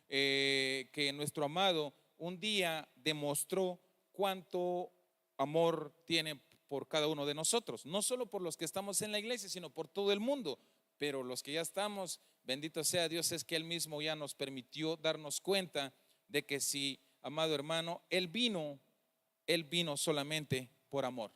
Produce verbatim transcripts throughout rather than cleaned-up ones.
eh, que nuestro amado un día demostró cuánto amor tiene por cada uno de nosotros, no solo por los que estamos en la iglesia, sino por todo el mundo. Pero los que ya estamos, bendito sea Dios, es que Él mismo ya nos permitió darnos cuenta de que si, amado hermano, Él vino, Él vino solamente por amor.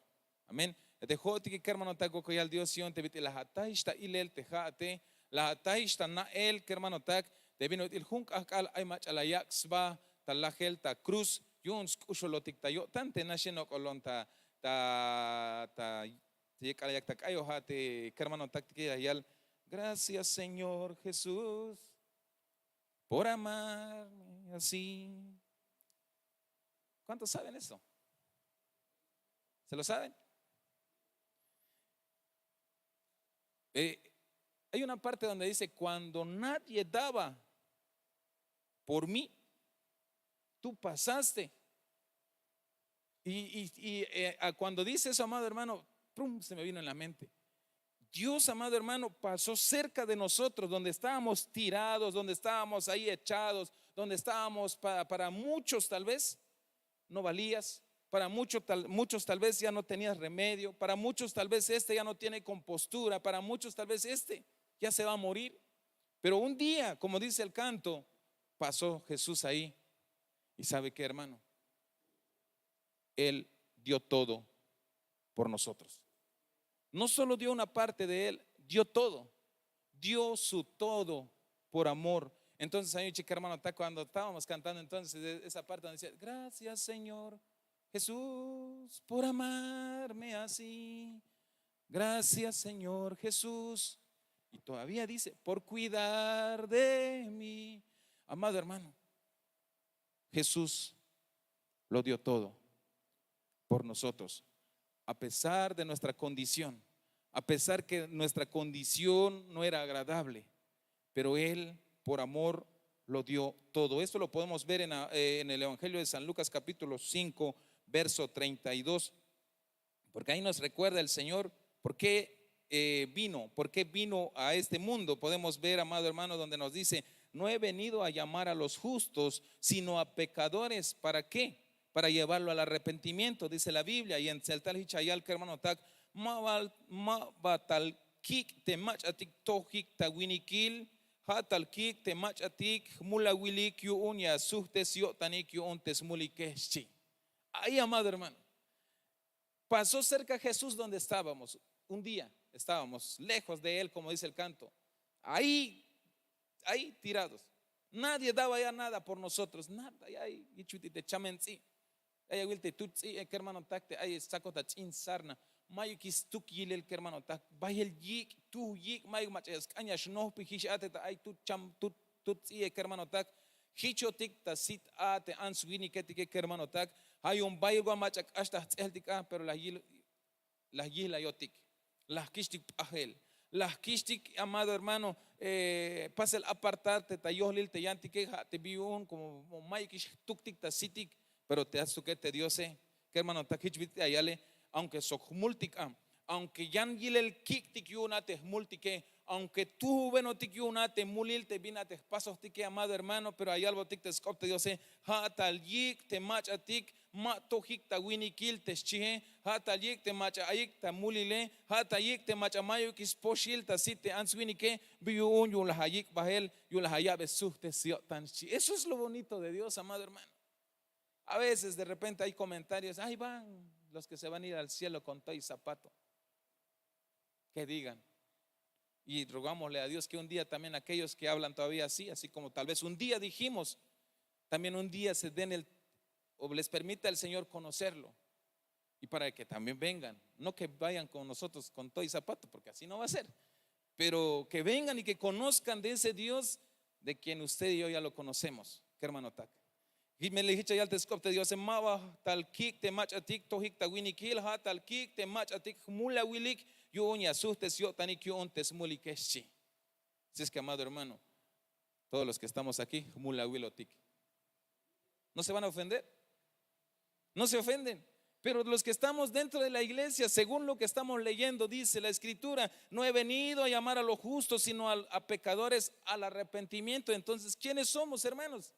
Amén. Te jo'otike kermanotak, wokolyal Dios yu'un te bit'il la atajix ta ilel te ja'ate, la atajix ta na'el kermanotak, te bin ut'il jun k'ajk'al ay mach'a la yak' sba ta lajel ta cruz, yu'un sk'uxulotik ta yo'tan te naxe nok'olon ta ta ta yek'al yak ta k'ayo, ja' te kermanotak tike la yal: Gracias Señor Jesús por amarme así. ¿Cuántos saben eso? ¿Se lo saben? Eh, hay una parte donde dice: cuando nadie daba por mí, tú pasaste. Y, y- y, eh, a- cuando dice eso, amado hermano, prum, se me vino en la mente. Dios, amado hermano, pasó cerca de nosotros, donde estábamos tirados, donde estábamos ahí echados, donde estábamos pa- para muchos tal vez no valías, para muchos tal, muchos tal vez ya no tenías remedio, para muchos tal vez este ya no tiene compostura, para muchos tal vez este ya se va a morir. Pero un día, como dice el canto, pasó Jesús ahí. ¿Y sabe qué, hermano? Él dio todo por nosotros. No solo dio una parte de Él, dio todo. Dio su todo por amor. Entonces, ahí, chica, hermano, está cuando estábamos cantando entonces, de- esa parte donde decía: Gracias, Señor Jesús, por amarme así. Gracias, Señor Jesús. Y todavía dice: por cuidar de mí. Amado hermano, Jesús lo dio todo por nosotros, a pesar de nuestra condición, a pesar que nuestra condición no era agradable, pero Él, por amor, lo dio todo. Esto lo podemos ver en, eh, en el Evangelio de San Lucas, capítulo cinco, verso treinta y dos. Porque ahí nos recuerda el Señor por qué, eh, vino, por qué vino a este mundo. Podemos ver, amado hermano, donde nos dice: no he venido a llamar a los justos, sino a pecadores. ¿Para qué? Para llevarlo al arrepentimiento, dice la Biblia. Y en el tal hichayal, que hermano tak, ma ba, ma ba tal kik' te mach'atik tojik ta winikil, ja' tal kik' te mach'atik jmulawilik yu'un ya sujtes yo'tanik yu'un te smulikej, xchi. Ahí, amado hermano, pasó cerca Jesús donde estábamos. Un día estábamos lejos de Él, como dice el canto. Ahí, ahí tirados. Nadie daba ya nada por nosotros. Nada. Ya ay, yichwiti te chamen tz'i'. Ay awil te tut tz'i', eh, kermanotak, te ay stsakot ta ch'in sarna. Mayuk stuk yilel, kermanotak. Bayel yik', tuj yik', mayuk mach'a ya sk'an ya xnojpijix a te ta ay tut cham, tut tut tz'i'e, kermanotak. Jichotik ta sit a te ants winiketike, kermanotak. Ja' yu'un bayel wa mach'a k'ax ta jts'ejeltik a, pero la yil, la yilayotik, la jkich'tik p'ajel, la jkich'tik, amado hermano, eh, pasel apartar te ta yojlil te yantike, ja' te bi yu'un como mayukix jtuktik ta sitik. Pero te ats stukel te Diose, kermanotak, jich bit'il ya yale: aunque sok jmultik a, aunque yan yilel kik'tik yu'un a te jmultike, aunque tujubenotik yu'un a te mulil te bin a te jpasojtike, amado hermano, pero ya yalbotik te sk'op te Diose: ja' tal yik' te mach'atik ma tojik ta winikil te xchie, ja' tal yik' te mach'a ayik ta mulile, ja' tal yik' te mach'a mayuk spoxil ta sit te ants winike, bi yu'un yu'un la ayik' bajel, yu'un la ya'be sujtes yo'tan, xchi. Eso es lo bonito de Dios, amado hermano. A veces de repente hay comentarios: ahí van los que se van a ir al cielo con todo y zapato. Que digan. Y rogámosle a Dios que un día también aquellos que hablan todavía así, así como tal vez un día dijimos, también un día se den el, o les permita el Señor conocerlo. Y para que también vengan, no que vayan con nosotros con todo y zapato, porque así no va a ser, pero que vengan y que conozcan de ese Dios de quien usted y yo ya lo conocemos, kermanotak. Y me le dije ya te sk'op te Diose: ma ba tal kik' te mach'atik tojik ta winikil, ja' tal kik' te mach'atik jmulawilik yu'un ya sujtes yo'tanik yu'un te smulike, xchi. Así es que, amado hermano, todos los que estamos aquí, jmulawilotik. ¿No se van a ofender? No se ofenden. Pero los que estamos dentro de la iglesia, según lo que estamos leyendo, dice la escritura: "No he venido a llamar a los justos, sino a, a pecadores al arrepentimiento". Entonces, ¿quiénes somos, hermanos?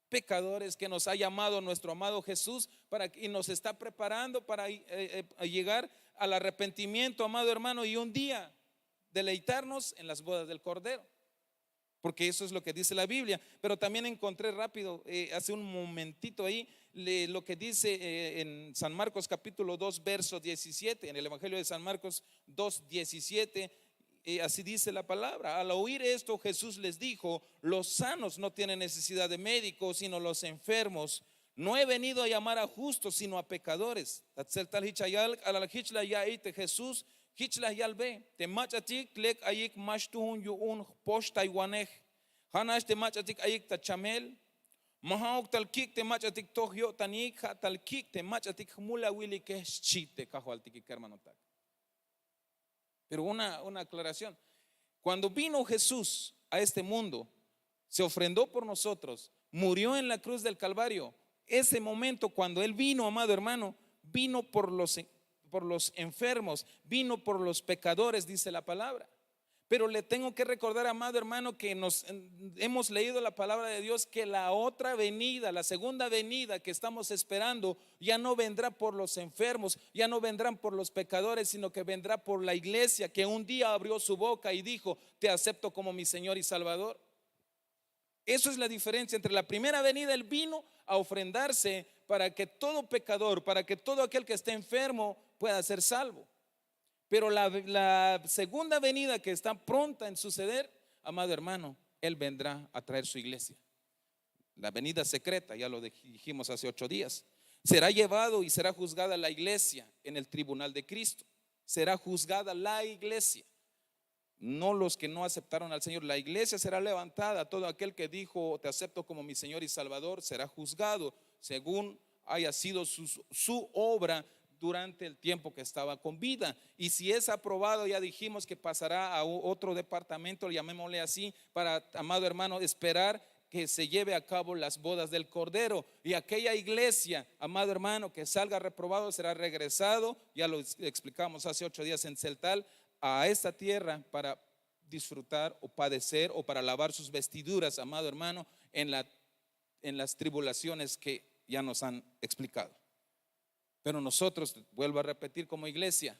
Pecadores que nos ha llamado nuestro amado Jesús para, y nos está preparando para eh, eh, llegar al arrepentimiento, amado hermano, y un día deleitarnos en las bodas del Cordero. Porque eso es lo que dice la Biblia. Pero también encontré rápido, eh, hace un momentito ahí, le- lo que dice eh, en San Marcos capítulo dos, verso diecisiete, en el Evangelio de San Marcos dos diecisiete. Eh, así dice la palabra. Al oír esto, Jesús les dijo: "Los sanos no tienen necesidad de médicos, sino los enfermos. No he venido a llamar a justos, sino a pecadores". Ta tseltal hich la yal, k'alal hich la ya'iy te Jesús, hich la yalbe: Te mach'atik lek ayik ma xtuhun yu'un jpoxtaywanej. Ja' nax te mach'atik ayik ta chamel. Ma ja'uk tal kik' te mach'atik toj yo'tanik, ja' tal kik' te mach'atik jmulawilike, xchi te Kajwaltike, kermanotak. Pero una, una aclaración. Cuando vino Jesús a este mundo, se ofrendó por nosotros, murió en la cruz del Calvario. Ese momento, cuando Él vino, amado hermano, vino por los, por los enfermos, vino por los pecadores, dice la palabra. Pero le tengo que recordar, amado hermano, que nos hemos leído la palabra de Dios, que la otra venida, la segunda venida que estamos esperando, ya no vendrá por los enfermos, ya no vendrán por los pecadores, sino que vendrá por la iglesia que un día abrió su boca y dijo: "Te acepto como mi Señor y Salvador". Eso es la diferencia entre la primera venida, Él vino a ofrendarse para que todo pecador, para que todo aquel que esté enfermo pueda ser salvo. Pero la, la segunda venida que está pronta en suceder, amado hermano, Él vendrá a traer su iglesia. La venida secreta, ya lo dijimos hace ocho días. Será llevado y será juzgada la iglesia en el tribunal de Cristo. Será juzgada la iglesia, no los que no aceptaron al Señor. La iglesia será levantada. Todo aquel que dijo: "Te acepto como mi Señor y Salvador", será juzgado según haya sido su, su obra durante el tiempo que estaba con vida. Y si es aprobado, ya dijimos que pasará a otro departamento, llamémosle así, para, amado hermano, esperar que se lleve a cabo las bodas del Cordero. Y aquella iglesia, amado hermano, que salga reprobado será regresado, ya lo explicamos hace ocho días en Celtal, a esta tierra para disfrutar o padecer o para lavar sus vestiduras, amado hermano, en la, en las tribulaciones que ya nos han explicado. Pero nosotros, vuelvo a repetir, como iglesia,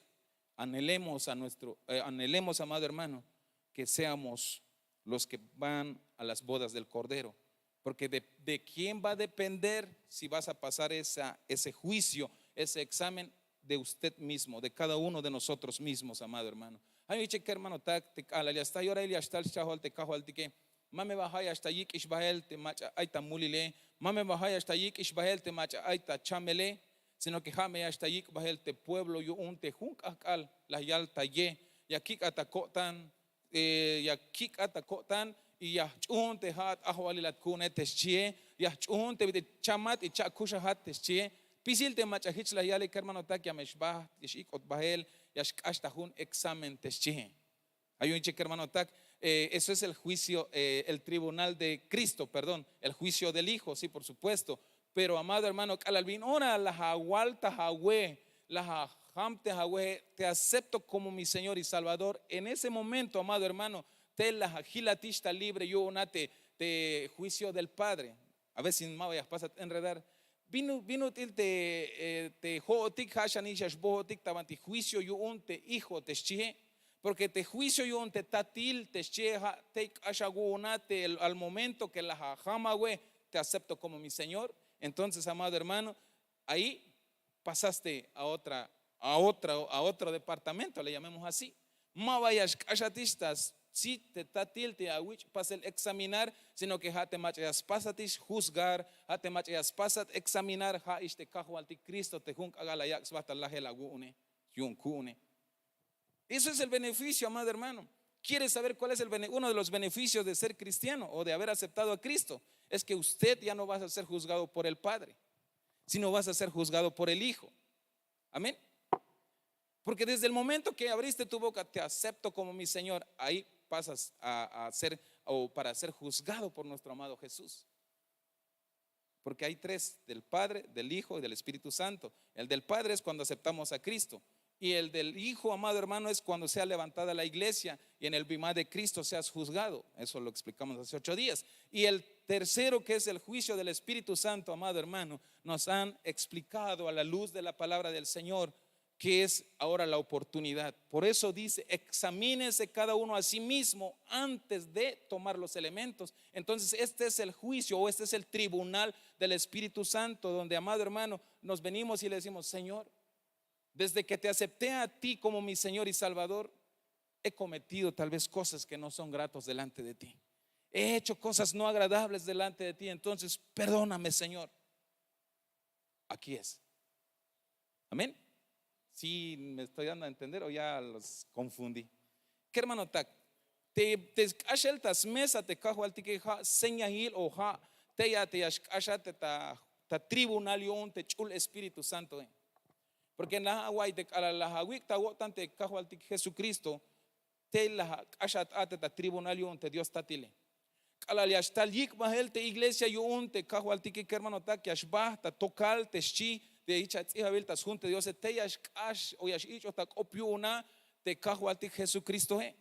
anhelemos a nuestro, eh, anhelemos, amado hermano, que seamos los que van a las bodas del Cordero. Porque de, de quién va a depender si vas a pasar esa, ese juicio, ese examen de usted mismo, de cada uno de nosotros mismos, amado hermano. Ay, iche kermanotak, te k'alal ya sta yorail ya xtal xchajol te Kajwaltike. Ma me ba ja' ya xta yik'ix bahel te mach'a ay ta mulile. Ma me ba ja' ya xta yik'ix bahel te mach'a ay ta chamele, sino que ja' me ya xta yik' bahel te pueblo yu'un te jun k'ahk'al la yal ta ye. Ya kik'at ta ko'tan, eh, ya kik'at ta ko'tan, y ya jch'uhun te ja'at ajwalilat ku'une te xchie. Ya jch'uhun te bit'il chamat y cha'kuxajat te xchie. Spisil te mach'a jich la yalik, kermanotak, ya me xbaht, ya x'ik'ot bahel, ya xk'ax ta jun examen te xchie. Ay un iche kermanotak, eh, eso es el juicio, eh, el tribunal de Cristo, perdón, el juicio del Hijo, sí, por supuesto. Pero, amado hermano, k'alal bin ora la awal ta awe, la ajam te awe, te acepto como mi Señor y Salvador, en ese momento, amado hermano, te la ajilatix ta libre yu'un a te, te juicio del Padre. A veces ma ba ya jpasat enredar. Bin, bin ut'il te, eh, te jo'otik, ja' xanix ya xbojotik ta banti juicio yu'un te hijo te xchie. Porque te juicio yu'un te tatil te xchie, ja' tey k'ax awu'un a te, al momento que la ajam awe, te acepto como mi Señor. Entonces, amado hermano, ahí pasaste a otra, a otra, a otro departamento, le llamemos así. Ma ba ya xk'axatix ta sit te tatil te awich' pasel examinar, sino que ja' te mach'a ya spasatix juzgar, ja' te mach'a ya spasat examinar, ja'ix te Kajwaltik Cristo te jun k'ak'al la yak' sba ta lajel awu'une, yu'un ku'une. Eso es el beneficio, amado hermano. ¿Quieres saber cuál es el bene-, uno de los beneficios de ser cristiano o de haber aceptado a Cristo? Es que usted ya no vas a ser juzgado por el Padre, sino vas a ser juzgado por el Hijo. Amén. Porque desde el momento que abriste tu boca, "Te acepto como mi Señor", ahí pasas a, a ser, o para ser juzgado por nuestro amado Jesús. Porque hay tres: del Padre, del Hijo y del Espíritu Santo. El del Padre es cuando aceptamos a Cristo. Y el del Hijo, amado hermano, es cuando sea levantada la iglesia y en el bimá de Cristo seas juzgado. Eso lo explicamos hace ocho días. Y el tercero, que es el juicio del Espíritu Santo, amado hermano, nos han explicado a la luz de la palabra del Señor que es ahora la oportunidad. Por eso dice: "Examínese cada uno a sí mismo antes de tomar los elementos". Entonces, este es el juicio o este es el tribunal del Espíritu Santo, donde, amado hermano, nos venimos y le decimos: "Señor, desde que te acepté a ti como mi Señor y Salvador, he cometido tal vez cosas que no son gratos delante de ti. He hecho cosas no agradables delante de ti. Entonces, perdóname, Señor". Aquí es. Amén. Si me estoy dando a entender o ya los confundí. Kermanotak, te sk'axel ta smesa te Kajwaltike ja' señahil o ja' tey a te ya xk'axat ta tribunal yu'un te ch'ul Espíritu Santoe. Porque nax awa'iy te k'alal la awik' ta awo'tan te Kajwaltik Jesucristo, tey la ak'axat a te ta tribunal yu'un te Dios Tatile. K'alal ya xtal yik' bahel te iglesia yu'un te Kajwaltike, kermanotak, ya xbaj ta tokal te xchi te jich ats'ibabil ta sjun te Diose, tey ya xk'ax o ya x'ich'oj ta k'op yu'un a te Kajwaltik Jesucristoe.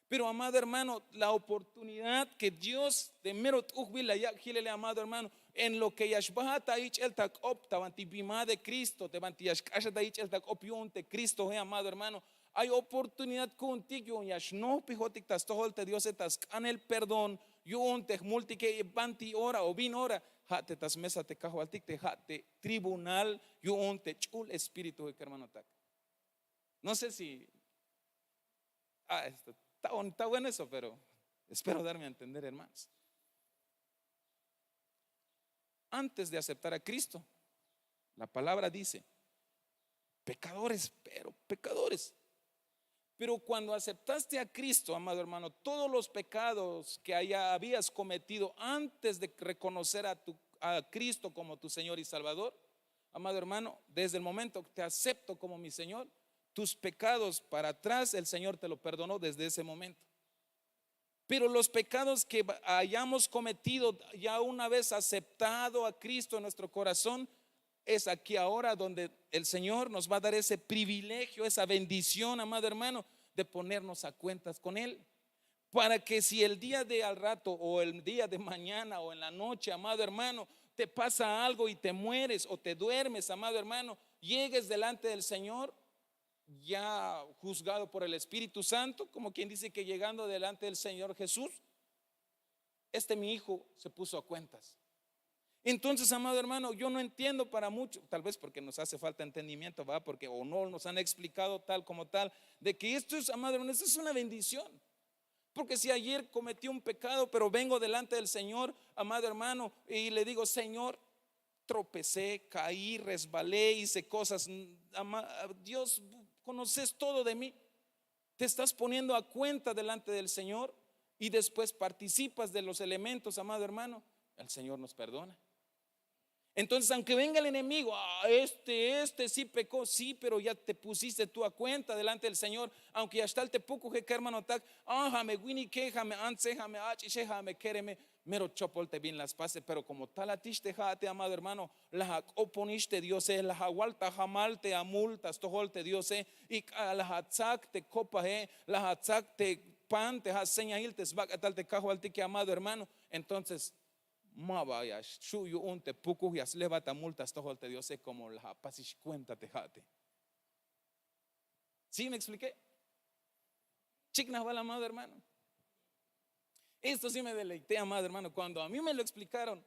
Pero, amado hermano, la oportunidad que Dios de mero t'ujbil la yak' jilele, amado hermano, en lo que ya xbajat ta ich'el ta k'op ta banti bimá de Cristo, te banti ya xk'axat ta ich'el ta k'op yu'un te Cristoe, amado hermano, ay oportunidad ku'untik yu'un ya xnojpijotik ta stojol te Diose ta sk'anel perdón yu'un te jmultike. Banti ora o bin ora, ja' te ta smesa te Kajwaltik, te ja' te tribunal yu'un te ch'ul Espíritu, kermanotak. No sé si, ah, está, está bon- está bueno eso, pero espero darme a entender, hermanos. Antes de aceptar a Cristo, la palabra dice: "Pecadores, pero pecadores". Pero cuando aceptaste a Cristo, amado hermano, todos los pecados que haya- habías cometido antes de reconocer a, tu, a Cristo como tu Señor y Salvador, amado hermano, desde el momento que te acepto como mi Señor, tus pecados para atrás, el Señor te lo perdonó desde ese momento. Pero los pecados que hayamos cometido ya una vez aceptado a Cristo en nuestro corazón, es aquí ahora donde el Señor nos va a dar ese privilegio, esa bendición, amado hermano, de ponernos a cuentas con Él. Para que si el día de al rato o el día de mañana o en la noche, amado hermano, te pasa algo y te mueres o te duermes, amado hermano, llegues delante del Señor ya juzgado por el Espíritu Santo, como quien dice que llegando delante del Señor Jesús, este mi hijo se puso a cuentas. Entonces, amado hermano, yo no entiendo para mucho, tal vez porque nos hace falta entendimiento, ¿va? Porque o no nos han explicado tal como tal, de que esto es, amado hermano, esto es una bendición. Porque si ayer cometí un pecado, pero vengo delante del Señor, amado hermano, y le digo: "Señor, tropecé, caí, resbalé, hice cosas, ama- Dios, conoces todo de mí". Te estás poniendo a cuenta delante del Señor y después participas de los elementos, amado hermano, el Señor nos perdona. Entonces, aunque venga el enemigo: "Ah, este, este sí pecó", sí, pero ya te pusiste tú a cuenta delante del Señor. Aunque ya está el te puku, hermanotak, ah, ja' me winike, ja' me antse, ja' me ach'ixe, ja' me kereme, mero chopol te bin la spase, pero como talatix te ja'ate, amado hermano, la ak'oponix te Diose, la awal ta jamal te amul ta stojol te Diose, y k'alal la atsak te kopaje, la atsak te pan te ja' señahil te sbak'etal te Kajwaltike, amado hermano, entonces ma ba ya xju' yu'un te pukuj ya slejbat amul ta stojol te Diose, como la apasix cuenta te ja'ate. ¿Sí me expliqué? Chiknaj bal, amado hermano. Esto sí me deleité, amado hermano. Cuando a mí me lo explicaron,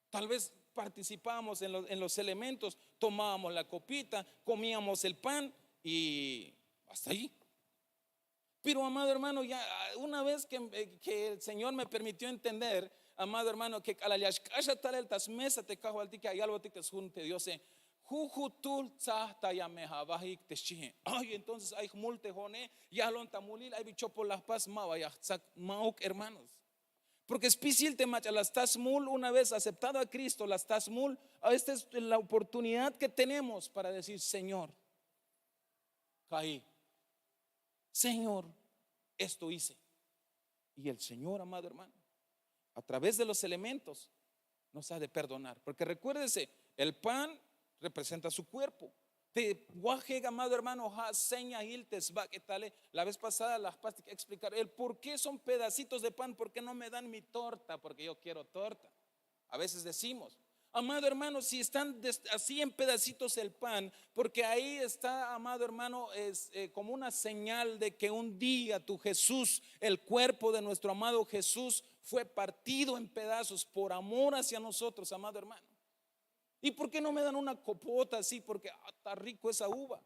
tal vez participábamos en los, en los elementos, tomábamos la copita, comíamos el pan y hasta ahí. Pero, amado hermano, ya una vez que, que el Señor me permitió entender, amado hermano, que k'alal ya xk'axat talel ta smesa te Kajwaltike, ya yalbotik te sjun te Diose: "Jujutuhl tsaj ta ya me abajik te xchihe". Ay, entonces ay jmul te jo'one, yalon ta mulil ay bi chopol la jpas, ma ba ya jtsak, ma'uk, hermanos. Porque spisil te mach'a la sta smul, una vez aceptado a Cristo, la sta smul. Esta es la oportunidad que tenemos para decir: "Señor, caí. Señor, esto hice". Y el Señor, amado hermano, a través de los elementos, Nos ha de perdonar, porque recuérdese, el pan representa su cuerpo. Te wajek, amado hermano, ja' señail te sbak'etale. La vez pasada la jpastik explicar el por qué son pedacitos de pan, por qué no me dan mi torta, porque yo quiero torta. A veces decimos, amado hermano, si están des- así en pedacitos el pan, porque ahí está, amado hermano, es eh, como una señal de que un día tu Jesús, el cuerpo de nuestro amado Jesús, fue partido en pedazos por amor hacia nosotros, amado hermano. ¿Y por qué no me dan una copota así? Porque ah, está rico esa uva.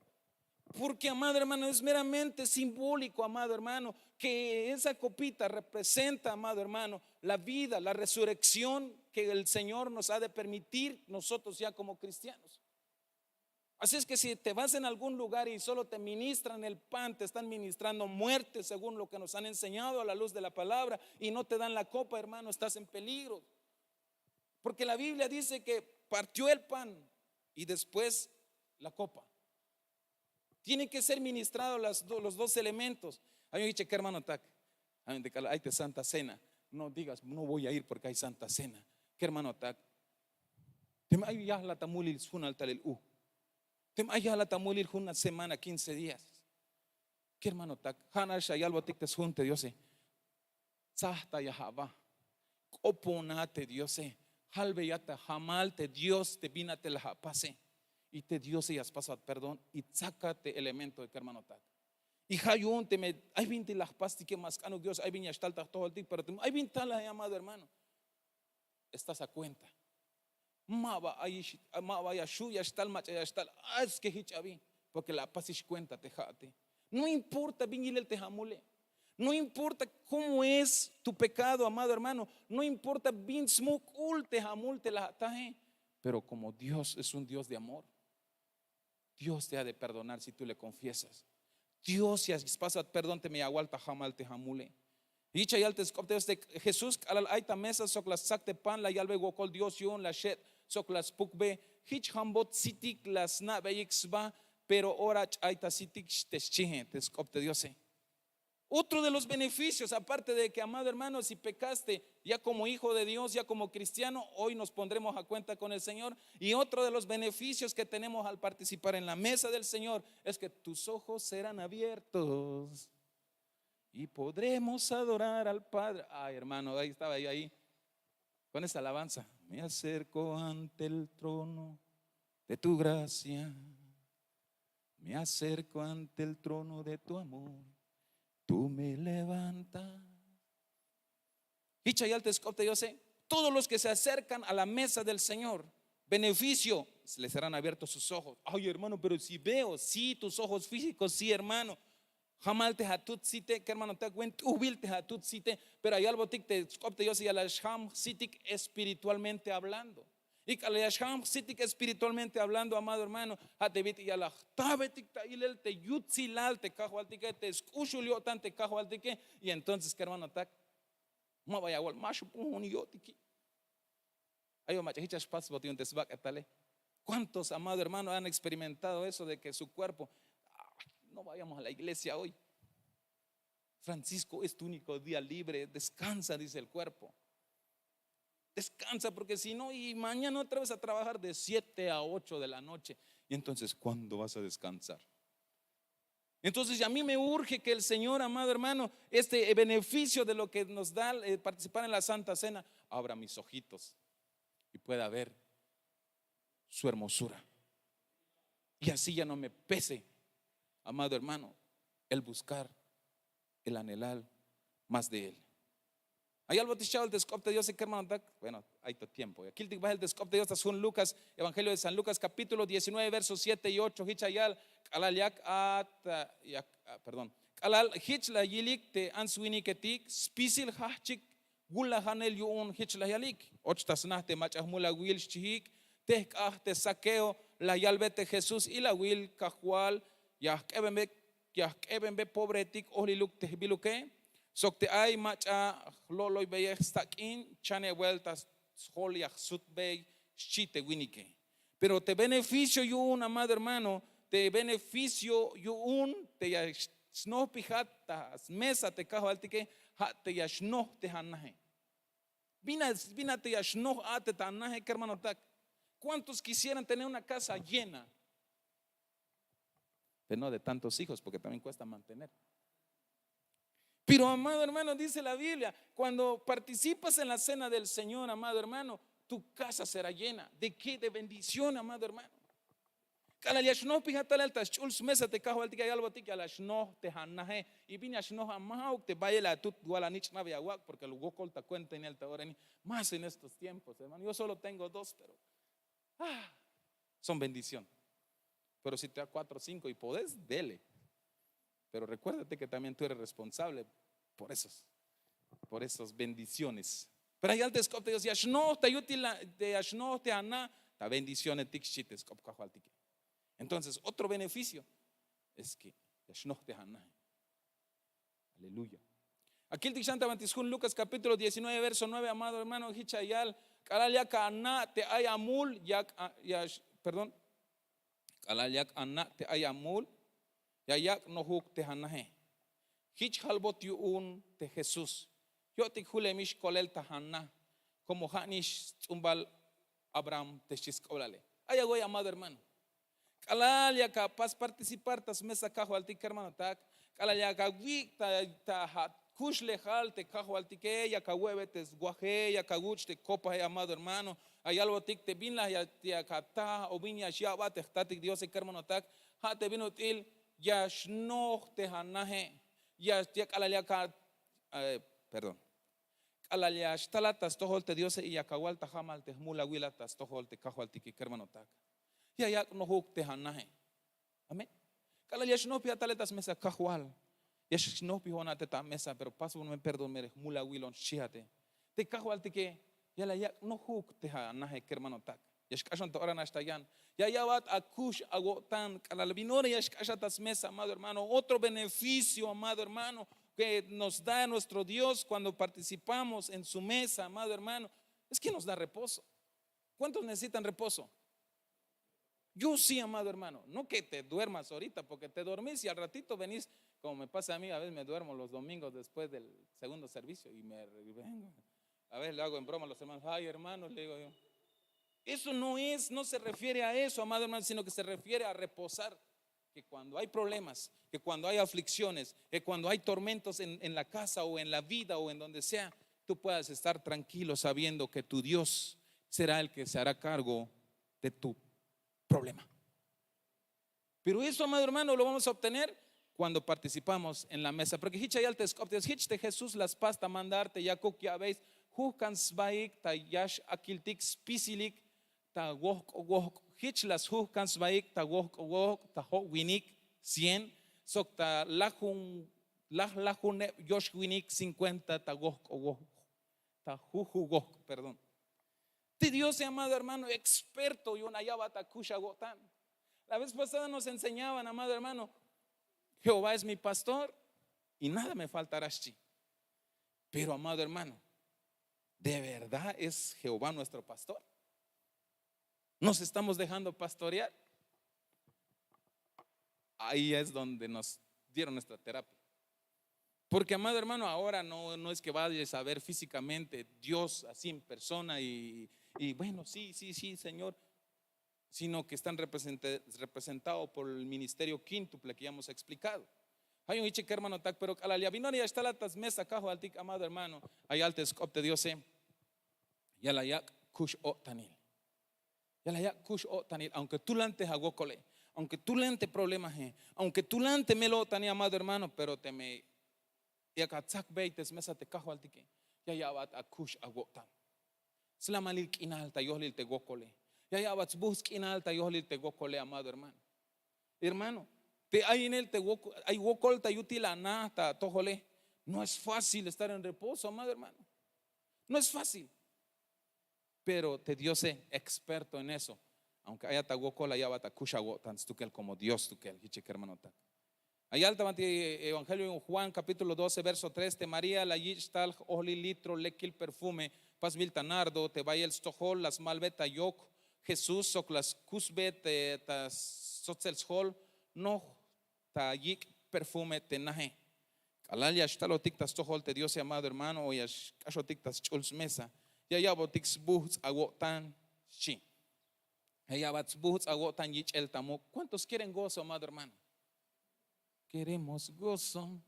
Porque, amado hermano, es meramente simbólico, amado hermano, que esa copita representa, amado hermano, la vida, la resurrección que el Señor nos ha de permitir nosotros ya como cristianos. Así es que si te vas en algún lugar y solo te ministran el pan, te están ministrando muerte según lo que nos han enseñado a la luz de la palabra, y no te dan la copa, hermano, estás en peligro. Porque la Biblia dice que partió el pan y después la copa. Tienen que ser ministrados las do- los dos elementos. Ay, dice, ¿qué hermano tak? Ay, te kala- ay, te Santa Cena. No digas, no voy a ir porque hay Santa Cena. ¿Qué hermano tak? Tem ay yahla ta mulil sjunal talel u. Tem ay yahla ta mulil jun semana, quince días. ¿Qué hermano tak? Ja'nax ya yalbotik te sjun te Diose. Tzajtaya ja' ba. K'opona te Diose. Jalbeya ta jamal te Dios te bin a te la ja' pase. Y te Diose ya spasbat perdón y tzaka te elemento de kermanotak. Y ja' yu'un teme ay bintik la jpastike, ma sk'anuk Dios, ay bin ya xtal ta jtojoltik, pero teme ay bin tal, amado hermano, estás a cuenta. Ma ba ay, ma ba ya xju' ya xtal, mach'a ya xtal. Ah, es que jich abi, porque la apasix cuenta te ja'ate. No importa bin yilel te jamule. No importa cómo es tu pecado, amado hermano. No importa bin smuk'ul te jamul te la ataje. Pero como Dios es un Dios de amor, Dios te ha de perdonar si tú le confiesas. Dios ya spasbat perdón teme ya awal ta jamal te jamule. Yich ya yal te sk'op te Dios te Jesús, k'alal ay ta mesa sok la stsak te pan, la yalbe wokol Dios yu'un, la xe't sok la spukbe. Jich jambot sitik la sna'beyik sba, pero ora ch'ay ta sitik te xchie te sk'op te Diose. Otro de los beneficios, aparte de que, amado hermano, si pecaste, ya como hijo de Dios, ya como cristiano, hoy nos pondremos a cuenta con el Señor. Y otro de los beneficios que tenemos al participar en la mesa del Señor es que tus ojos serán abiertos y podremos adorar al Padre. Ay, hermano, ahí estaba yo ahí con esa alabanza. Me acerco ante el trono de tu gracia. Me acerco ante el trono de tu amor. Tú me levantas. Jich ya yal te sk'op te Diose, todos los que se acercan a la mesa del Señor, beneficio, se les serán abiertos sus ojos. Ay, hermano, pero si veo, sí, tus ojos físicos, sí, hermano. Jamal te ja' tut site, kermanotak, wen t'ujbil te ja' tut site. Pero ya yalbotik te sk'op te Diose, ya la xjam sitik espiritualmente hablando. Y k'alal ya xjam sitik espiritualmente hablando, amado hermano, ja' te bit'il ya la jtabetik ta ilel te yutsilal te Kajwaltike, te sk'uxul yo'tan te Kajwaltike. Y entonces, kermanotak, ma ba ya awal, ma xup'un jun yo'tiki. Ay ba mach'a jich ya xpasbot yu'un te sbak'etale. ¿Cuántos, amado hermano, han experimentado eso de que su cuerpo, "Ay, no vayamos a la iglesia hoy? Francisco, es tu único día libre, descansa", dice el cuerpo. Descansa, porque si no, y mañana otra vez a trabajar de siete a ocho de la noche. Y entonces, ¿cuándo vas a descansar? Entonces, a mí me urge que el Señor, amado hermano, este eh, beneficio de lo que nos da eh, participar en la Santa Cena, abra mis ojitos y pueda ver su hermosura. Y así ya no me pese, amado hermano, el buscar, el anhelar más de él. Ay algo te xcha'bel te sk'op te Diose, kermanotak. Bueno, ay to tiempo. Ya kiltik bahel te sk'op te Dios ta sjun Lucas, Evangelio de San Lucas, capítulo diecinueve, versos siete y ocho. Jich ya yal, k'alal yak at, ah, yak, ah, perdón. K'alal jich la yilik te ants winiketik, spisil jajchik wulajanel yu'un jich la yalik. Och ta sna te mach'a jmul awil xchijik, te jk'aj te Zaqueo, la yalbe te Jesús, ilawil Kajwal, ya jk'ebenbe, ya jk'ebenbe pobreetik ojliluk te jbiluke, sok te ay mach'a jlo'loybeyej stak'in, chanebel ta sjol ya jsutbey, xchi te winike. Pero te beneficio yu'un, amado hermano, te beneficio yu'un te ya snojpijat ta smesa te Kajwaltike, ja' te ya xnojtejan naje. Bin a te ya xnoj a te ta naje kermanotak. Kuántos kisieran tener una kasa llena? Pero no de tantos hijos, porke también kuesta mantener. Pero amado hermano, dice la biblia, kuando partisipas en la cena del señor amado hermano, tu kasa será llena de ke de bendición amado hermano. K'alal ya xnojpij a talel ta sch'ul smesa te kajwaltik ya yalbotik ya la xnoj te ja naje. Y bin ya xnoj a maja'uk te bayel atut wal anich'nab ya awak' porke wokol ta kuentainel ta ora ini. Más en estos tiempos hermano yo solo tengo dos pero son bendición. Pero si te da kuatro cinko y podés dele. Pero rekuérdate ke también tu eres responsable por esos por esos bendiciones. Pero ayal te sk'op te dios ya xnoj ta yutil ya xnoj te ana ta bendicionetik xchi te sk'op kajwaltike. Entonces otro beneficio es ke ya xnoj te ana. Aleluya. Akiltik xan ta banti sjun lukas kapítulo diecinueve verso nueve amado hermano hich ayal, k'alal yak ana te ay amul yak perdón. K'alal yak ana te ay amul ya yak' nojuk te anaje. Jich jalbot yu'un te jesús, yo'tik julemix kolel ta ana, komo ja' nix sts'umbal abraham te xchi sk'oblale. Ay awey amado hermano, k'alal yak apas participar ta smesa kajwaltik kermanotak, k'alal yak awik' ta akuxlejal te kajwaltike yak awe'be te swaje yak awuch' te kopaje amado hermano, ayalbotik te bin la yak ataj o bin ya xya'bat te jtatik diose kermanotak, ja' te bin ut'il ya xnoj te anaje. Ya k'alal yak a perdón, k'alal ya xtalat ta stojol te diose y yak awal ta jamal te jmulawilat ta stojol te kajwaltike kermanotak, ya yak' nojuk te anaje. Amén. K'alal ya xnojpij a talel ta smesa kajwal, ya xnojpij on a te ta mesa pero pasbon me perdón me jmulawil on xchi a te te kajwaltike, ya la yak' nojuk te anaje kermanotak. Ya xk'axon ta ora nax ta yan ya ya'bat akux awo'tan k'alal bin ora ya xk'axat ta smesa amado hermano otro beneficio amado hermano, ke nos da nuestro dios kuando participamos en su mesa amado hermano, es ke nos da reposo. Kuántos necesitan reposo? Yo sí amado hermano no ke te duermas ahorita porke te dormís y al ratito venís, komo me pasa a mí a veces me duermo los domingos después del segundo servicio y me vengo. A veces le hago en broma a los hermanos ay hermanos le digo yo. Eso no es no se refiere a eso amado hermano sino ke se refiere a reposar. Que kuando ay problemas, ke kuando ay aflikciones, ke kuando ay tormentos en la kasa o en la vida o en donde sea, tu puedas estar trankilo sabiendo ke tu dios será el ke se hará kargo de tu problema. Pero eso amado hermano lo vamos a obtener kuando participamos en la mesa porke hich ya yal te sk'op te dios hich te jesús la spas ta mandar te yakuk ya'bey sjuhkan sbahik ta yax akiltik spisilik ta wohk'o wohk'. Hich la sjuhkan sbahik ta wohk'o wohk' ta jo'winik cien, sok ta lajlajuneb yoxwinik cinkuenta ta wohk'o wohk'. Ta juju wohk' perdón. Te diose amado hermano experto yu'un aya'bat akux awo'tan. La vez pasada nos enseñaban amado hermano, jehová es mi pastor y nada me faltará xchi. Pero amado hermano, de verdad es jehová nuestro pastor? Nos estamos dejando pastorear? Ahí es donde nos dieron nuestra terapia. Porke amado hermano ahora no es ke vayes a ver físikamente dios así en persona y bueno sí sí sí señor, sino ke están representados por el ministerio quíntuple ke ya hemos explikado. Ay un hichik hermanotak pero k'alal ya bin ora ya xtalat ta smesa kajwaltik amado hermano, ayal te sk'op te diose, ya la yak' kux-o'tanil. Ya la yak' kux-o'tanil aunke tulan te awokole, aunke tulan te problemaje, aunke tulan te mel-o'tanil amado hermano pero teme yak atsakbey te smesa te kajwaltike, ya ya'bat akux awo'tan. Slamalil k'inal ta yohlil te wokole, ya ya'bat sbuhts' k'inal ta yohlil te wokole amado hermano. Hermano, te ay inel te wokol ay wokol ta yutil ana ta atojole. No es fácil estar en reposo amado hermano. No es fácil. Pero te diose experto en eso. Aunke ayat awokol la ya'bat akux awo'tan stukel komo dios stukel hichik hermanotak. Ayal ta banti evangelio yu'un juan kapítulo doce verso tres te maría la yich' tal j'ohlil litro lekil perfume pasbil ta nardo te bayel stojol la smalbe ta yok jesús sok la skusbe ta sotzel sjol noj ta yik' perfume te naje. K'alal ya xtalotik ta stojol te diose amado hermano o ya xk'axotik ta sch'ul smesa, Ya ya'botik sbuhts' awo'tan, xchi. Ya ya'bat sbuhts' awo'tan yich'el ta muk'. ¿Cuántos quieren gozo, amado hermano? Queremos gozo.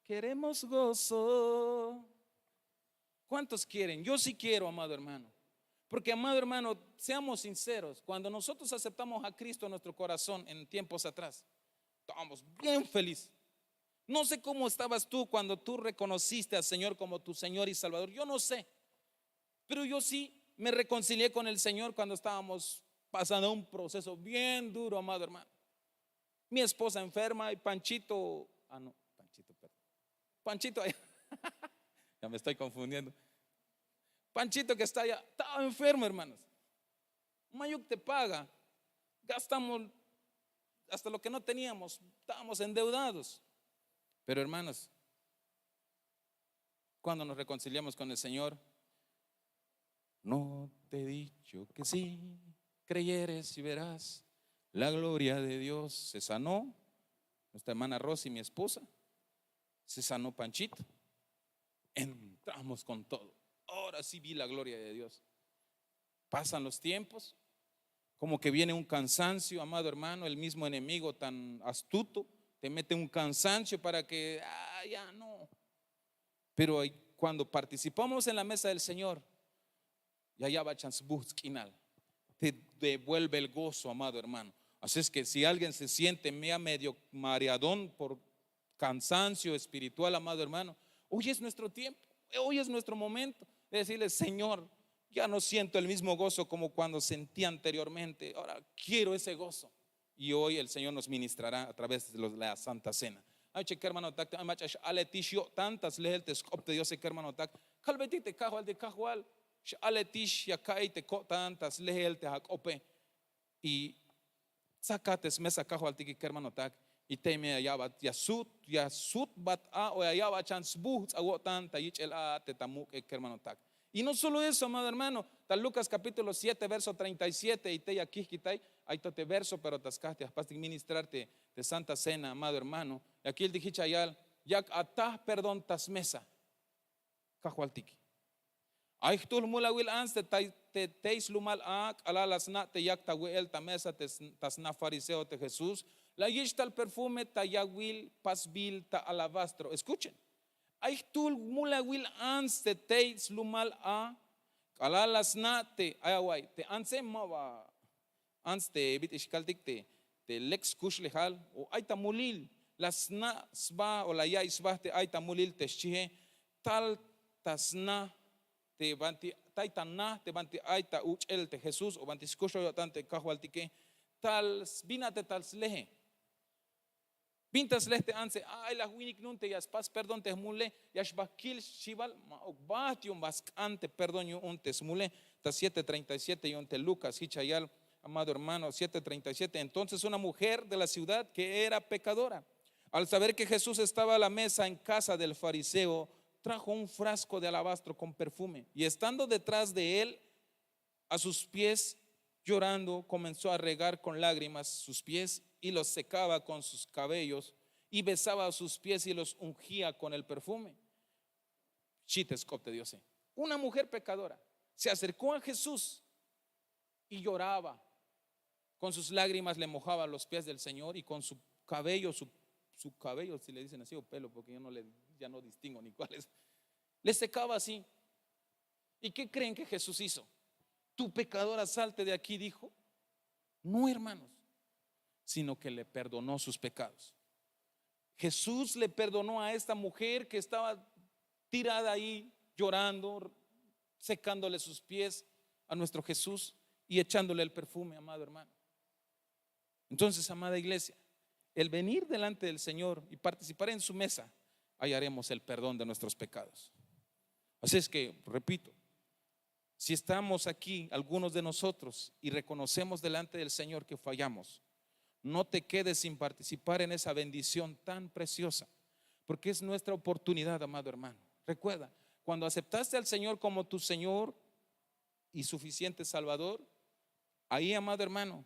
Queremos gozo. ¿Cuántos quieren? Yo sí quiero, amado hermano. Porque, amado hermano, seamos sinceros, cuando nosotros aceptamos a Cristo en nuestro corazón en tiempos atrás, estábamos bien felices. No sé cómo estabas tú cuando tú reconociste al Señor como tu Señor y Salvador. Yo no sé. Pero yo sí me reconcilié con el Señor cuando estábamos pasando un proceso bien duro, amado hermano. Mi esposa enferma y Panchito, ah, no, Panchito, perdón. Panchito allá. Ya me estoy confundiendo. Panchito que está allá, estaba enfermo, hermanos. Mayuk te paga. Gastamos hasta lo que no teníamos. Estábamos endeudados. Pero, hermanos, cuando nos reconciliamos con el Señor, no te he dicho que sí, creyeres y verás la gloria de Dios. Se sanó nuestra hermana Rosy, mi esposa. Se sanó Panchito. Entramos con todo. Ahora sí vi la gloria de Dios. Pasan los tiempos, como que viene un cansancio, amado hermano, el mismo enemigo tan astuto te mete un cansancio para que, ah, ya no. Pero cuando participamos en la mesa del Señor, ya, ya va chance buhts k'inal. Te devuelve el gozo, amado hermano. Así es que si alguien se siente medio mareadón por cansancio espiritual, amado hermano, hoy es nuestro tiempo, hoy es nuestro momento de decirle: "Señor, ya no siento el mismo gozo como cuando sentí anteriormente. Ahora quiero ese gozo". Y hoy el Señor nos ministrará a través de los- la Santa Cena. Ay, che kermanotak, ay mach'a x'aletix yo'tan ta slehel te sk'op te Diose, kermanotak. Kalbetik te Kajwaltik: "Kajwal, x'aletix ya ka'iy te ko'tan ta slehel te ak'ope". Y tsaka te smesa Kajwaltike, kermanotak. Y teme ya ya'bat, ya sut, ya sutbat a o ya ya'bat chan sbuhts' awo'tan ta yich'el a te ta muk'e, kermanotak. Y no solo eso, amado hermano, ta Lucas capítulo siete, verso treinta y siete, y te ya kihkitay, ay to te verso, pero ta skaj te ya jpastik ministrar te, te Santa Cena, amado hermano, ya kiltik hich ya yal: "Yak ataj perdón ta smesa Kajwaltik". Ay jtul mulawil ants te, te tey slumal a k'alal la sna' te yak ta we'el ta mesa te s- ta sna fariseo te Jesús, la yich' tal perfume ta yawil pasbil ta alabastro. Escuchen. Ay jtul mulawil ants te tey slumal a k'alal la sna' te, ay awa'y, te antse ma ba ants te bit'il xkaltik te, te lek skuxlejal o ay ta mulil, la sna' sba o la ya'iy sba te ay ta mulil te xchihe, tal ta sna te banti, tay ta na te banti ay ta uch'el te Jesús o banti skuxlejal yo'tan te Kajwaltike, tal sbina te tal slehe. Bin ta sleh te antse, ay la jwinik nu'un te ya spas perdón te jmule, ya xba kil xchibal, ma'uk bat yu'un ba sk'an te perdón yu'un te smule. Ta siete treinta y siete yu'un te Lucas, hich ya yal, amado hermano, siete treinta y siete. Entonces una mujer de la ciudad que era pecadora, al saber que Jesús estaba a la mesa en casa del fariseo, trajo un frasco de alabastro con perfume y estando detrás de él, a sus pies, llorando, comenzó a regar con lágrimas sus pies y los secaba con sus cabellos y besaba sus pies y los ungía con el perfume. Xchi te sk'op te Diose. Una mujer pecadora se acercó a Jesús y lloraba. Con sus lágrimas le mojaba los pies del Señor y con su cabello, su, su cabello, si le dicen así, o pelo, porque yo no le, ya no distingo ni cuál es, le secaba así. ¿Y qué creen que Jesús hizo? "Tu pecadora, salte de aquí", dijo. No, hermanos, sino que le perdonó sus pecados. Jesús le perdonó a esta mujer que estaba tirada ahí llorando, secándole sus pies a nuestro Jesús y echándole el perfume, amado hermano. Entonces, amada iglesia, el venir delante del Señor y participar en su mesa, hallaremos el perdón de nuestros pecados. Así es que, repito, si estamos aquí, algunos de nosotros, y reconocemos delante del Señor que fallamos, no te quedes sin participar en esa bendición tan preciosa, porque es nuestra oportunidad, amado hermano. Recuerda, cuando aceptaste al Señor como tu Señor y suficiente Salvador, ahí, amado hermano,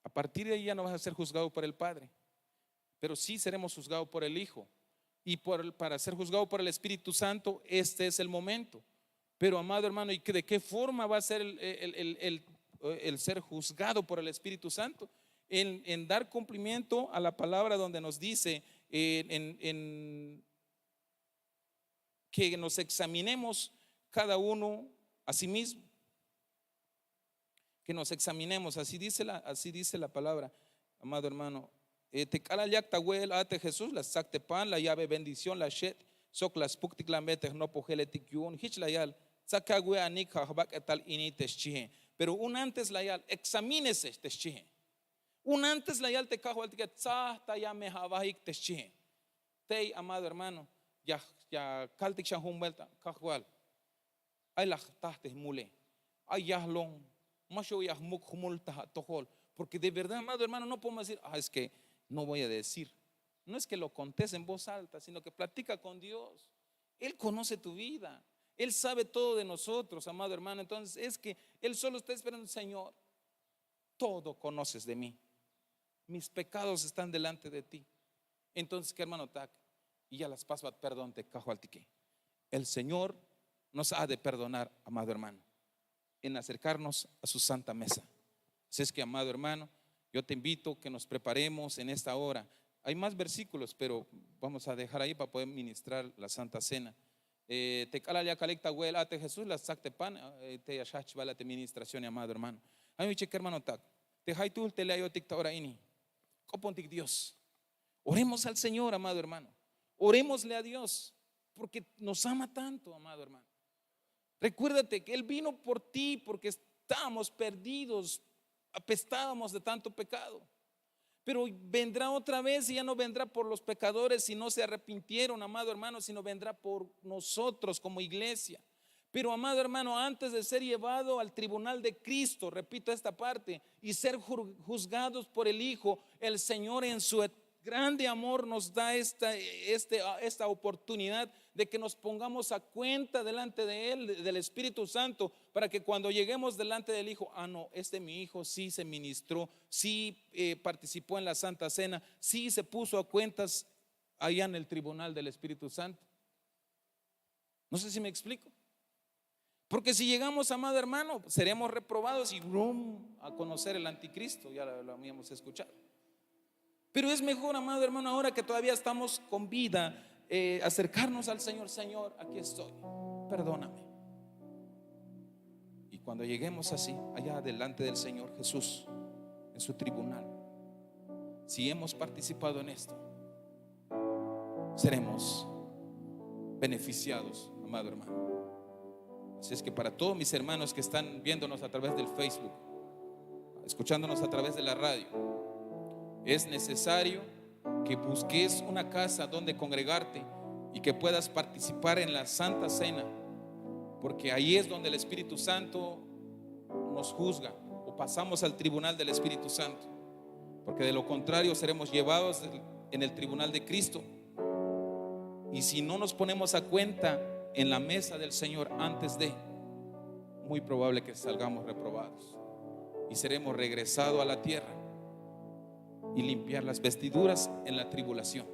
a partir de ahí ya no vas a ser juzgado por el Padre, pero sí seremos juzgados por el Hijo. Y por- para ser juzgado por el Espíritu Santo, este es el momento. Pero, amado hermano, ¿y de qué forma va a ser el, el- el- el- el ser juzgado por el Espíritu Santo? En, en dar cumplimiento a la palabra donde nos dice, eh, en, en que nos examinemos cada uno a sí mismo. Que nos examinemos, así dice la, así dice la palabra, amado hermano. Eh, te k'alal yak ta we'el a te Jesús, la sts'ak te pan, la ya'be bendición, la xe't sok la spuktik, la me te jnopojeletik yu'un. Jich la yal: ts'ak awe'anik, ja' jbak'etal ini, te xchie. Pero un antes la yal: examínese, te xchie. Un antes la yal te Kajwaltike: tsajtaya me, ja' awaik, te xchie. Tey, amado hermano, ya, ya kaltik xan jun vuelta: Kajwal, ay la jtaj te jmule, ay yahlon, ma xew ya jmuk jmul ta atojol. Porque de verdad, amado hermano, no podemos decir: ah, es que no voy a decir. No es que lo contes en voz alta, sino que platica con Dios. Él conoce tu vida. Él sabe todo de nosotros, amado hermano. Entonces es que Él solo está esperando: Señor, todo conoces de mí. Mis pecados están delante de ti. Entonces, ¿qué, hermano? Tak, y ya las pasas, perdón, te Kajwaltike. El Señor nos ha de perdonar, amado hermano, en acercarnos a su santa mesa. Así es que, amado hermano, yo te invito que nos preparemos en esta hora. Hay más versículos, pero vamos a dejar ahí para poder ministrar la Santa Cena. Eh, te k'alal ya kalik ta we'el a te Jesús, la sts'ak te pan, eh, te ya xjajchbal a te ministración, amado hermano. Ay, mi chek hermano, tak, te jaytuhl te le ayotik ta ora ini, k'opontik Dios. Oremos al Señor, amado hermano. Orémosle a Dios, porque nos ama tanto, amado hermano. Recuérdate que Él vino por ti porque estábamos perdidos, apestábamos de tanto pecado. Pero vendrá otra vez y ya no vendrá por los pecadores si no se arrepintieron, amado hermano, sino vendrá por nosotros como iglesia. Pero, amado hermano, antes de ser llevado al tribunal de Cristo, repito esta parte, y ser ju- juzgados por el Hijo, el Señor en su et- grande amor nos da esta, este, esta oportunidad de que nos pongamos a cuenta delante de Él, del Espíritu Santo, para que cuando lleguemos delante del Hijo: ah, no, este mi hijo sí se ministró, sí, eh, participó en la Santa Cena, sí se puso a cuentas allá en el tribunal del Espíritu Santo. No sé si me explico. Porque si llegamos, amado hermano, seremos reprobados y brum, a conocer el anticristo, ya lo, lo habíamos escuchado. Pero es mejor, amado hermano, ahora que todavía estamos con vida, eh, acercarnos al Señor: Señor, aquí estoy, perdóname. Y cuando lleguemos así, allá delante del Señor Jesús, en su tribunal, si hemos participado en esto, seremos beneficiados, amado hermano. Así es que para todos mis hermanos que están viéndonos a través del Facebook, escuchándonos a través de la radio, es necesario que busques una casa donde congregarte y que puedas participar en la Santa Cena, porque ahí es donde el Espíritu Santo nos juzga o pasamos al tribunal del Espíritu Santo, porque de lo contrario seremos llevados en el tribunal de Cristo. Y si no nos ponemos a cuenta en la mesa del Señor antes de, muy probable que salgamos reprobados y seremos regresados a la tierra y limpiar las vestiduras en la tribulación.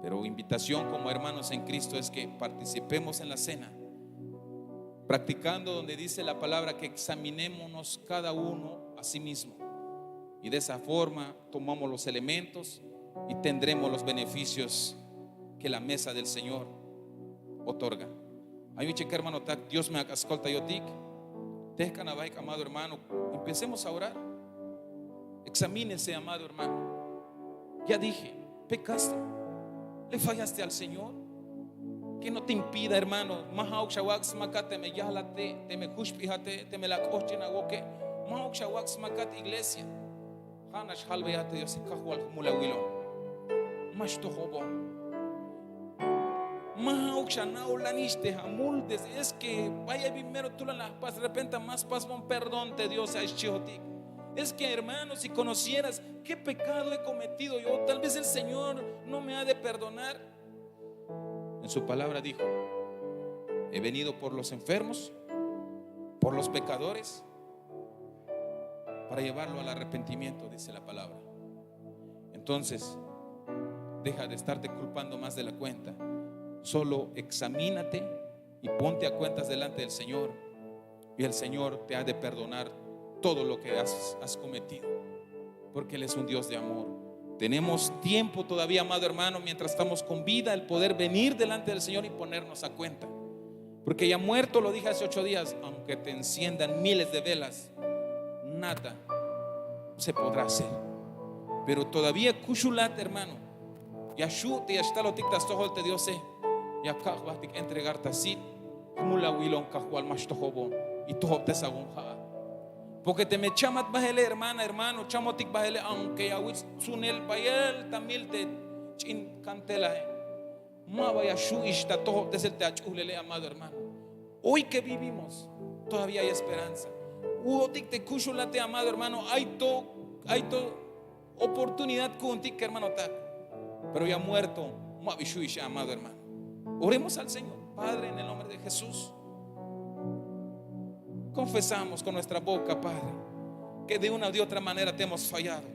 Pero invitación como hermanos en Cristo es que participemos en la cena, practicando donde dice la palabra que examinémonos cada uno a sí mismo. Y de esa forma tomamos los elementos y tendremos los beneficios que la mesa del Señor otorga. Ay, mi chek hermano, tak, Dios me acolta yo tik. Tejkan abaik, amado hermano, empecemos a orar. Examínese, amado hermano. Ya dije, pecaste, le fallaste al Señor. Que no te impida, hermano. Ma ja'uk xawak' smakat teme yajlate, teme juxp'ijate, teme la k'ohchin awoke. Ma ja'uk xawak' smakat, iglesia. Ja' nax jalbeya te Diose, Kajwal, jmul awilon. Ma xtojobon. Ma ja'uk xana'olanix te amul, desde es que bay ay bin mero tulan la jpas, de repente ma spasbon perdón te Diose, ay xchihotik. Es que, hermano, si conocieras qué pecado he cometido yo, tal vez el Señor no me ha de perdonar. En su palabra dijo: he venido por los enfermos, por los pecadores, para llevarlo al arrepentimiento, dice la palabra. Entonces, deja de estarte culpando más de la cuenta. Solo examínate y ponte a cuentas delante del Señor, y el Señor te ha de perdonar todo lo que has, has cometido, porque Él es un Dios de amor. Tenemos tiempo todavía, amado hermano, mientras estamos con vida, el poder venir delante del Señor y ponernos a cuenta. Porque ya muerto, lo dije hace ocho días, aunque te enciendan miles de velas, nada se podrá hacer. Pero todavía kuxulat, hermano, ya xu' te ya xtalotik ta stojol te Diose, ya kak' jbahtik entregar ta sit. Jmul awilon Kajwal, ma xtojobon, y tojobtesawon ja'at. Porque teme chamat bahele, hermana, hermano, chamotik bahele, aunque ya awich' tsunel bayel ta mil te ch'in kantelae, ma ba ya xu' ix ta tojobtesel te ach'ulele, amado hermano. Hoy que vivimos, todavía hay esperanza. U'otik te kuxulate, amado hermano, ay to, ay to oportunidad ku'untik, hermanotak. Pero ya muerto, ma ba xu' ix, amado hermano. Oremos al Señor. Padre, en el nombre de Jesús, confesamos con nuestra boca, Padre, que de una u de otra manera te hemos fallado.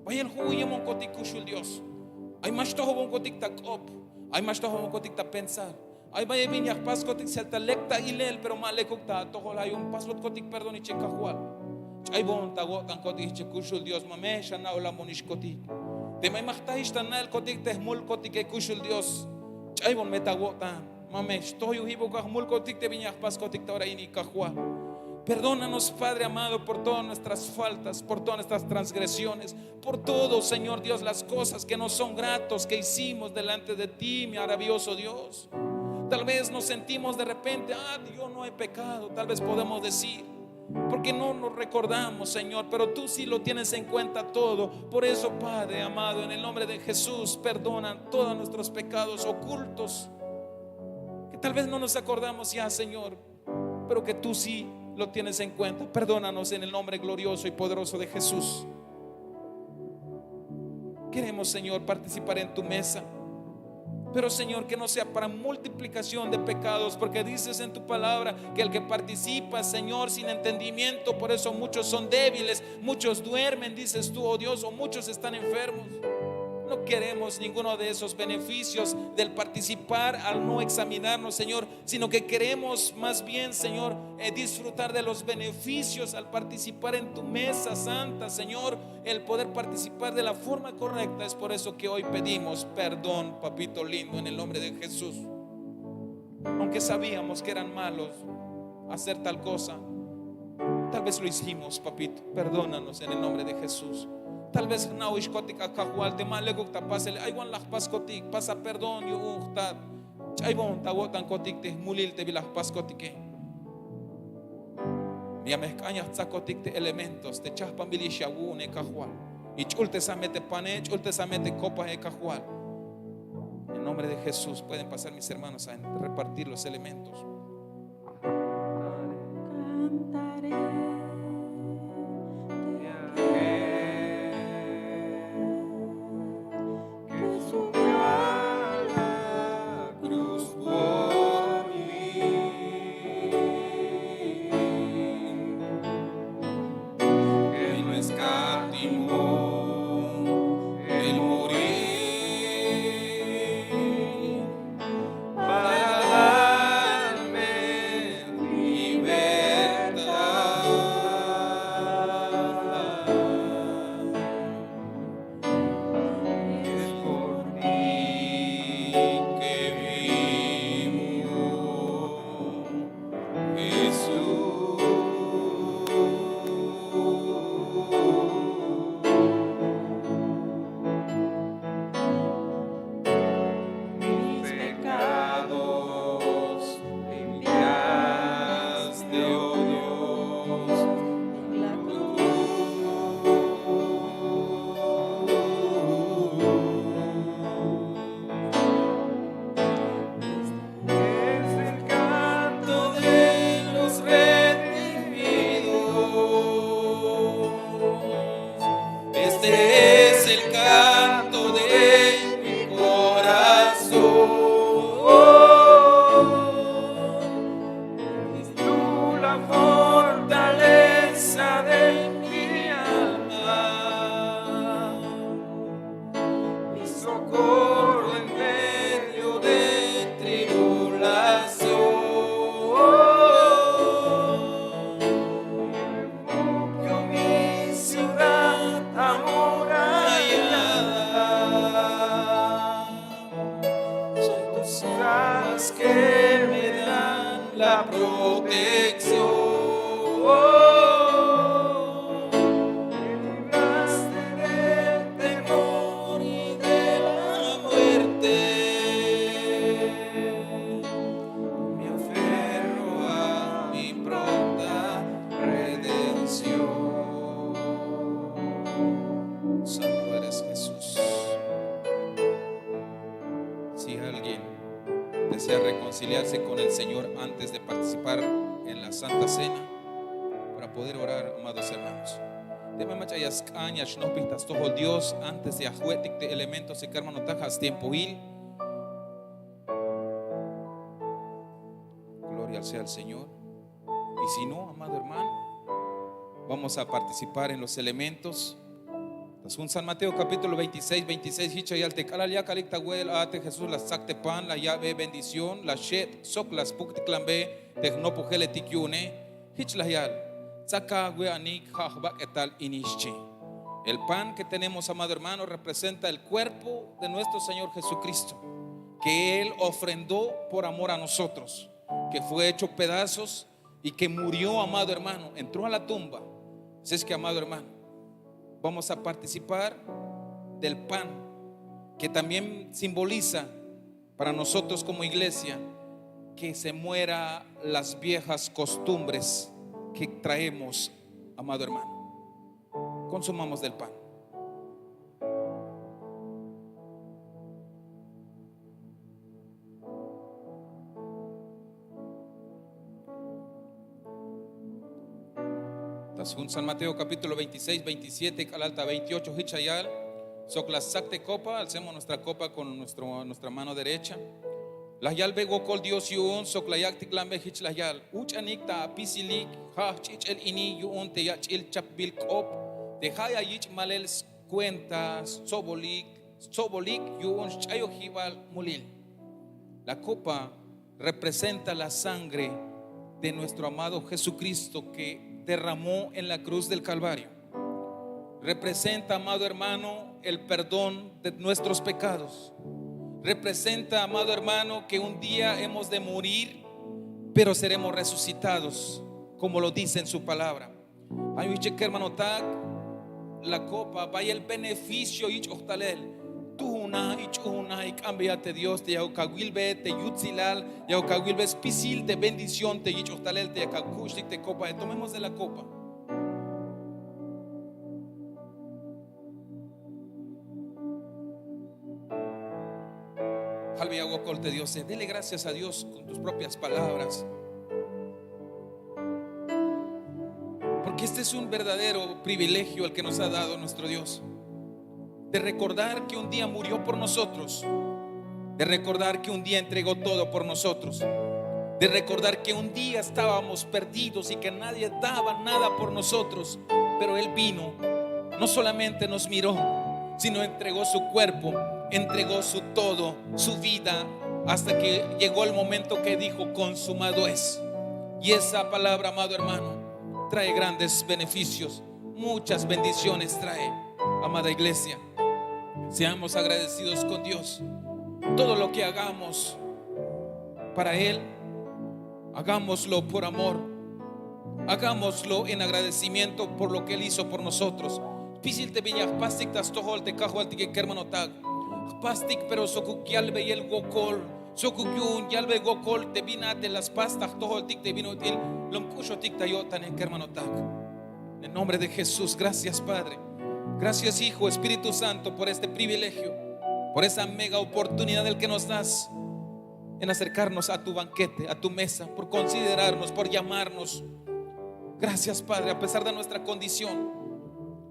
Bayel juyebonkotik kuxul Dios. Ay ma xtojobonkotik ta k'op. Ay ma xtojobonkotik ta pensar. Ay bayel bin ya jpaskotik sel ta lek ta ilel, pero ma lekuk ta atojol. Ay jun pasbotkotik perdón ichel Kajwal. Ch'aybon ta awo'tankotik ichel kuxul Dios, ma me xana'olamon ixkotik. Teme ay ma jtajix ta na'elkotik te jmulkotike kuxul Dios, ch'aybon me ta awo'tan. Ma me xtojyujibok a jmulkotik te bin ya jpaskotik ta ora ini, Kajwal. Perdónanos, Padre amado, por todas nuestras faltas, por todas nuestras transgresiones, por todo, Señor Dios, las cosas que no son gratos que hicimos delante de ti, mi maravilloso Dios. Tal vez nos sentimos de repente, ah, yo no he pecado, tal vez podemos decir, porque no nos recordamos, Señor, pero tú sí lo tienes en cuenta todo. Por eso, Padre amado, en el nombre de Jesús, perdona todos nuestros pecados ocultos, que tal vez no nos acordamos ya, Señor, pero que tú sí lo tienes en cuenta. Perdónanos en el nombre glorioso y poderoso de Jesús. Queremos, Señor, participar en tu mesa. Pero, Señor, que no sea para multiplicación de pecados, porque dices en tu palabra que el que participa, Señor, sin entendimiento, por eso muchos son débiles, muchos duermen, dices tú, oh Dios, o muchos están enfermos. No queremos ninguno de esos beneficios del participar al no examinarnos, Señor, sino que queremos más bien, Señor, eh, disfrutar de los beneficios al participar en tu mesa santa, Señor, el poder participar de la forma correcta. Es por eso que hoy pedimos perdón, papito lindo, en el nombre de Jesús. Aunque sabíamos que eran malos hacer tal cosa, tal vez lo hicimos, papito. Perdónanos en el nombre de Jesús. Tal vez jna'oxkotik a Kajwal te ma lekuk ta pasele, ay wan la jpaskotik, pasa perdón yu'un jtat. Ch'aybon ta awo'tankotik te jmulil te bin la jpaskotike. Ya me jk'an ya jtsakotik te elementos te chajpanbil ix ya awu'une, Kajwal. Y ch'ultesame te pane, ch'ultesame te copae, Kajwal. En nombre de Jesús, pueden pasar mis hermanos a repartir los elementos. Cantaré de aquel que subió a la cruz por mí, que no escatimó el morir para dar Que me dan la protección. Me libraste del temor y de la muerte. Me aferro a mi pronta redención. Santo eres, Jesús. Si alguien desea reconciliarse con el Señor antes de participar en la Santa Cena, para poder orar, amados hermanos. Teme mach'a ya sk'an ya xnojpij ta stojol Dios antes de ya jwe'tik te elementos y kermanotak, ja' stiempohil. Gloria sea al Señor. Y si no, amado hermano, vamos a participar en los elementos. Ta sjun San Mateo capítulo veintiséis, veintiséis, jich la yal: te k'alal yakalik ta we'el a te Jesús la stsak te pan, la ya'be bendición, la xet' sok la spuktiklanbe te jnopojeletik yu'une. Jich la yal: tsaka we'anik, ja' jbak'etal ini, xchi. El pan que tenemos, amado hermano, representa el cuerpo de nuestro Señor Jesucristo, que Él ofrendó por amor a nosotros, que fue hecho pedazos y que murió, amado hermano, entró a la tumba. Así es que, amado hermano, vamos a participar del pan, que también simboliza para nosotros como iglesia que se muera las viejas costumbres que traemos, amado hermano. Consumamos del pan. Ta sjun San Mateo capítulo veintiséis, veintisiete k'alal ta veintiocho, jich la yal: sok la stsak te copa, alcemos nuestra copa con nuestro, nuestra mano derecha. La yalbe wokol Dios yu'un sok la yak'tiklanbe, jich la yal: uch'anik ta apisilik, ja' jch'ich'el ini yu'un te yach'il chapbil k'op, te ja' ya yich' malel skuenta stsobolik, stsobolik yu'un sch'ayojibal mulil. La copa representa la sangre de nuestro amado Jesucristo que derramó en la cruz del Calvario. Representa, amado hermano, el perdón de nuestros pecados. Representa, amado hermano, que un día hemos de morir, pero seremos resucitados, como lo dice en su palabra. Ay, wiche kermanotak, la copa bayel beneficio yich'oj talel. Tuuna y ch'uuna y k'ambeya te Dios te yakuk awilbe te yutsilal, yakuk awilbe spisil te bendición te yich'oj talel te yak akuxtik te copa. Tomemos de la copa. Aleluya, wokol te Dios, eh, dele gracias a Dios con tus propias palabras. Porque este es un verdadero privilegio el que nos ha dado nuestro Dios, de recordar que un día murió por nosotros, de recordar que un día entregó todo por nosotros, de recordar que un día estábamos perdidos y que nadie daba nada por nosotros, pero Él vino, no solamente nos miró, sino entregó su cuerpo, entregó su todo, su vida, hasta que llegó el momento que dijo: "Consumado es". Y esa palabra, amado hermano, trae grandes beneficios, muchas bendiciones trae, amada iglesia. Seamos agradecidos con Dios. Todo lo que hagamos para Él, hagámoslo por amor. Hagámoslo en agradecimiento por lo que Él hizo por nosotros. Spisil te bin ya jpastik ta stojol te Kajwaltike, kermanotak. Jpastik, pero sokuk yalbeyel wokol. Sokuk yu'un yalbe wokol te bin a te la spas ta jtojoltik te bin ut'il lom k'uxotik ta yo'tane, kermanotak. En el nombre de Jesús, gracias, Padre. Gracias, Hijo, Espíritu Santo, por este privilegio, por esa mega oportunidad del que nos das en acercarnos a tu banquete, a tu mesa, por considerarnos, por llamarnos. Gracias, Padre, a pesar de nuestra condición,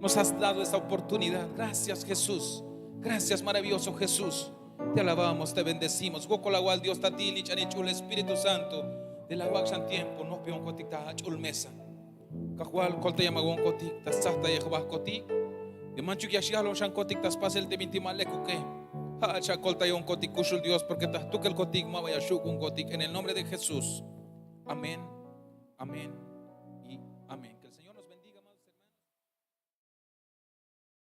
nos has dado esa oportunidad. Gracias, Jesús. Gracias, maravilloso Jesús. Te alabamos, te bendecimos. Wokol awal Dios tatil, ich'an ich'ul Espíritu Santo. Te la awak' xan tiempo, nojp'ionkotik ta ach'ul mesa. Kajwal, koltayem awonkotik ta stsajtayej jbahkotik. Y manchuk ya xyahlon xankotik ta spasel te bintik ma lekuke. Ja'at xakoltayonkotik kuxul Dios, porque ta jtukelkotik ma ba ya xuk'unkotik. En el nombre de Jesús. Amén. Amén.